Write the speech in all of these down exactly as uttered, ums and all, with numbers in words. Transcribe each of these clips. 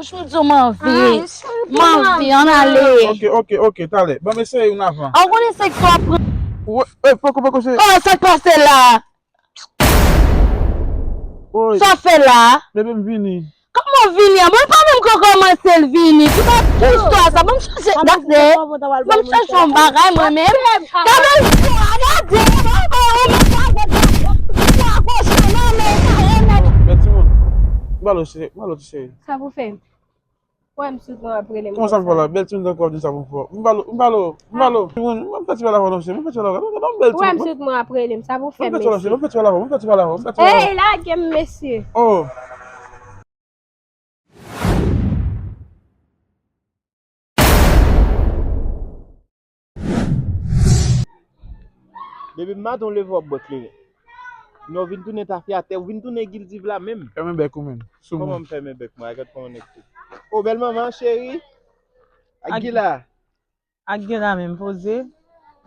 Chou di w m anvi. M anvi, ann ale. Ok, ok, ok, talè. Ban m eseye youn avan. A, w konnen se ki sa w ap pran. Ou, e, poko, poko, se. Oh, sa k pase la? Sa w fè la? Bebe, m vini. Kòman w vini an? Bon, l pa menm ko kòmanse l vini. Ki pa ki istwa sa? Ban m chache, gade. Ban m chache yon bagay mwen menm. Gade istwa, gade. Bèl timoun. M ba l ti cheri, m ba l ti cheri. Sa pou fè? Wè m sot mwen ap rele m. Kòman sa m fè la? Bèl timoun tankou w ap di sa pou m fè. M ba l, m ba l, m ba l. Timoun, m fè ti bagay la fò non, cheri. M fè ti bagay la fò. Gade yon bèl timoun. Wè m sot mwen ap rele m. Sa pou fè, mesye? M fè ti bagay la fò, m fè ti bagay la fò, m fè ti bagay la fò, m fè ti bagay la fò. Ey, lage m, mesye. Oh. Depi maten w leve w ap bwè kleren. Non, w vin tounen tafyatè, w vin tounen gildiv la menm. Fèmen bèk ou menm, sou mwen. Kòman m fèmen bèk mwen? Gad kòman nèg te. O, bèl manman, cheri. Ak Gila. Ak Gila menm, poze.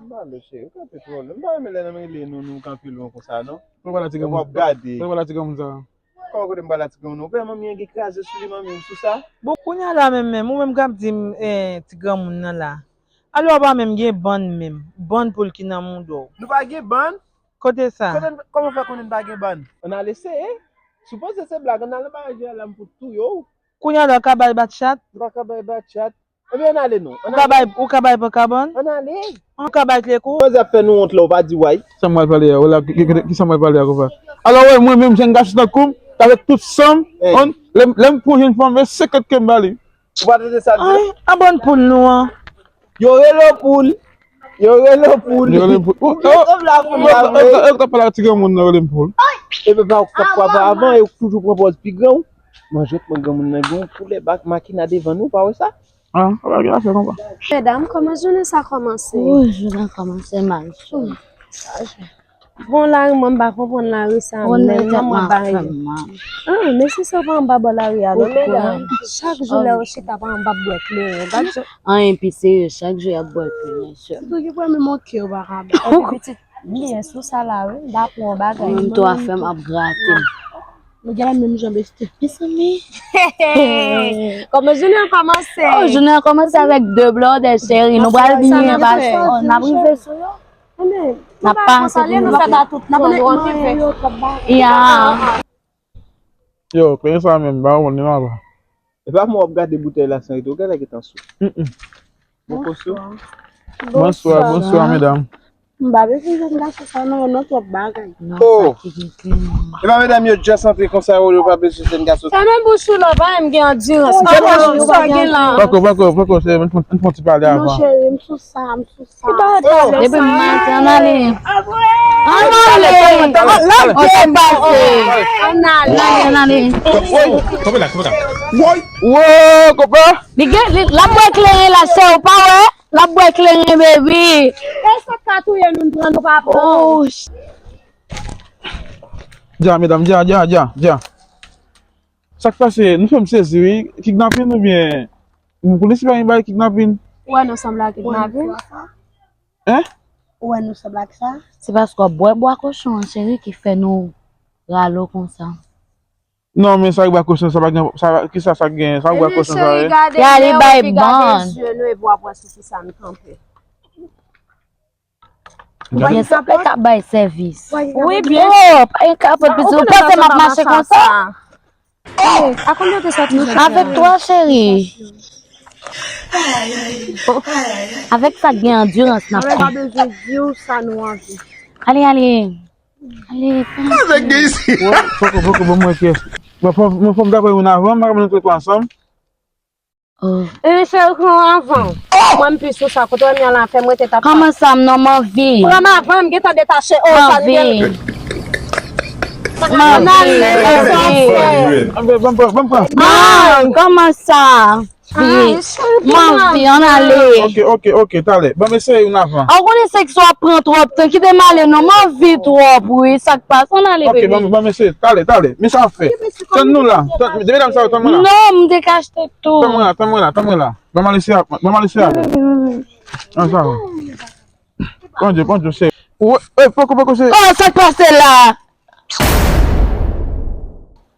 M pa vle, cheri, w kanpe twò lwen. M pa renmen lè nonm rele nou, nou kanpe lwen konsa, non. Mwen pa la ti granmoun. W ap gade. Mwen pa la ti granmoun sa. Kòman kote m pral la ti granmoun nan? Ou pè manmi an gen kraze sou li, manmi, ou sou sa? Bon, kounye a la menm, menm, ou menm k ap di m, eh, ti granmoun nan la. Alò, ou pa menm gen bann menm. Bann poul ki nan mouda w. Nou pa gen bann? Kote sa? Kote n, kòman w fè konnen n pa gen bann? Ann al eseye. Sipoze se blag, ann al nan bagay jwe a la, m fout touye w. Kounye a la, ou ka bay bat chat? M pa ka bay bat chat. Ebyen, ann ale non. Ou ka bay, ou ka bay pankabann? Ann ale. Ou ka bay klekou? Manzè ap fè nou wont la, ou pa di way. Sa m pral pale a, ou la, ki, ki, ki, ki sa m pral pale a konsa? Alò, wè, mwen menm, jèn gason tankou m, avèk tout san m, lè m, lè m pran jèn fanm, e senkant ke m ba li. Ou pa tande sa l di la? Ay, a bann poul nou an. Yo rele w poul. Yo rele w poul. Yo rele w poul. Ou byen sanble a poul la vre. Yo t ap pale ak ti granmoun nan, yo rele m poul. Epi pa ou k t ap papa avan, e ou k toujou pran pòz pi gran w. Manjèt mwen granmoun nan gen yon koulè bak makina devan nou, ou pa wè sa? Ah, pa gen afè konpa. Medam, kòman jounen sa kòmanse? Wi, jounen an kòmanse mal. Bon, lari, mwen, m pa konprann lari sa menm non, mwen, bay. Ah, men si sa pa anba bò lari a non, medam. Chak jou lè yo chita pa anba bwè kleren. Anyen pi serye, chak jou y ap bwè kleren, sè. Sitou ki pran menm yon ke yo pa ka bay. Epi pitit, bliye sou sa la, wi, m ta aprann yon bagay. Mwen tou afè m ap grate m. Nou gen la menm jan besti. Mezanmi. Kòman jounen an kòmanse? Oh, jounen an kòmanse avèk de blòdè, cheri. Nou pral byen pase. Oh, n ap rive sou yo. N ap pase pou nou. N ap pale, nou sa ba tout tan, nou ankipe. Ya. Yo, kleren sa menm, ba ou li maba. E pa mwen w ap gade boutèy la san rete, ou genlè gentan sou. Poko sou? Bonswa, bonswa, medam. M pa bezwen jèn gason sa non, nan twòp bagay. Oh! E pa medam yo just antre konsa yo, yo pa bezwen jèn gason sa. Fèmen bouch ou la, pa menm gen andirans. Pako, pako, pako, se, m fon ti pale avan. Non, cheri, m sou sa, m sou sa. Depi maten, ann ale. Ann ale. Ann ale. Ann ale, ann ale. Woy! Woy! Konpa! Li gen, li, l ap bwè kleren la, sè, ou pa wè? L ap bwè kleren, baby. E sa k ka touye nou, n pran, nou pa pran. Oh, sh-, dja, medam, dja, dja, dja, dja. Sa k pase? Nou fè m sezi, wi. Kidnapin oubyen? Pou li si pa gen bagay kidnapin? Ou wè nou sanble ak kidnapin? Hein? Ou wè nou sanble ak sa? Se paske w ap bwè bwa kochon an, cheri, ki fè nou rale w konsa. Non, men sa k bwa kochon sa pa gen, sa, kisa sa k gen, sa k bwa kochon sa ye? Ya li bay bann. Gade zye nou epi w ap wè sou kisa m kanpe. Byen, sa pe ka bay sèvis. Wi, byen. Oh, pa gen kapòt piti. Ou panse m ap mache konsa? Avèk twa, cheri. Oh, avèk sa k gen andirans n ap pran. Mwen pa bezwen di w sa nou anvi. Ale, ale. Ale, pran. Avèk gen isi. Poko, poko, ban mwen kè. Mwen fò, mwen fò m ta pran youn avan, m pa ka mete twa ansanm. Oh. E, cheri, pran avan. Mwen, m pi sou sa, kote w wè m ye la, fè m rete ta pa. Kòman sa, m non, m anvi. Pran m avan, m gentan detache. Oh, sa li gen. M anvi. M anvi. Ban m pran, ban m pran. Non, kòman sa? M anvi, ann ale. Ok, ok, ok, talè. Ban m eseye youn avan. A, ou konnen sèks w ap pran twòp tan. Kite m ale non, m anvi twòp, wi. Sa k pase? Ann ale, bebe. Ok, ban m, ban m eseye. Talè, talè. Men sa w ap fè. Tann nou la. Tann, medam sa yo, tann mwen la. Non, m te ka achte tou. Tann mwen la, tann mwen la, tann mwen la. Ban m al eseye avè, ban m al eseye avè. Ann sa. Bondye, Bondye, se. Ou, e, poko, poko, se. Oh, sa k pase la?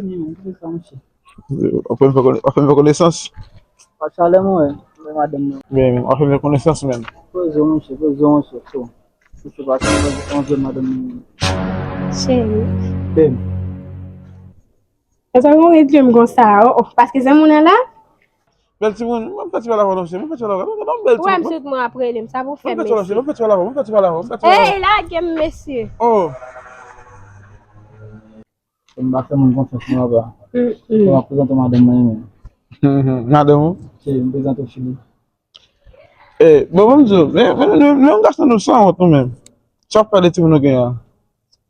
vini, men, ki se sa, monchè? W ap fè m fè kone-, w ap fè m fè konesans? Pa chalè, mwen, mwen, madanm nan. Men, w ap fè m fè konesans, men. Poze w, monchè, poze w, monchè, so. Monchè, pa chalè, mwen, madanm nan. Cheri. Bem. Èske w ret jwenn m konsa, oh, oh, paske se moun nan la? Bèl timoun, mwen fè ti pale avè w, non, cheri, mwen fè ti pale avè w. Non, non, bèl timoun. Ou wè m sot mwen ap rele m, sa pou fè, mesye. Mwen fè ti pale avè w, mwen fè ti pale avè w, mwen fè ti pale avè w, mwen fè ti pale avè w. Ey, lage m, mesye. Oh. Fò m pa fè moun konfyans, non, papa. Fò m ap prezante w madanm mwen, men. Madanm ou? Cheri, m prezante w, cheri. Eh, bon, bon, m di w, men, men, men, men, yon gason nou sanwont nou menm. Sa w ap pale de timoun nou gen an?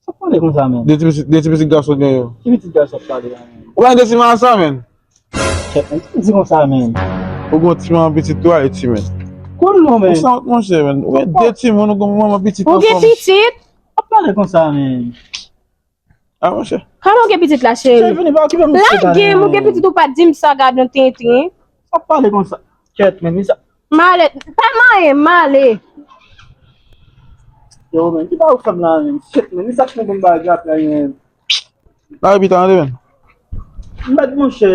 Sa w ap pale konsa, men? De ti pitit, de ti pitit gason gen yo. Ki pitit gason w ap pale a, men? Ou pa gen de ti manman sa, men? Kèt, men, ki di konsa, men? Ou gen ti manman pitit tou, Ayiti, men. Konn non, men. Ou sanwont, monchè, men. Ou gen de timoun, ou gen manman pitit ankò. Ou gen pitit? W ap pale konsa, men. Ah, monchè. Kòman w gen pitit la, cheri? Cheri, vini, pa okipe m. Lage m, ou gen pitit ou pa di m sa, gad yon tenten. Sa pale konsa. Kèt, men, men sa. M ale, pa manyen, m ale. Yo, men, ki bagay ou fè m la, men? Shit, men, men sa k fè m bagay la, men. Lage pita, tande, men. Mèd, monchè.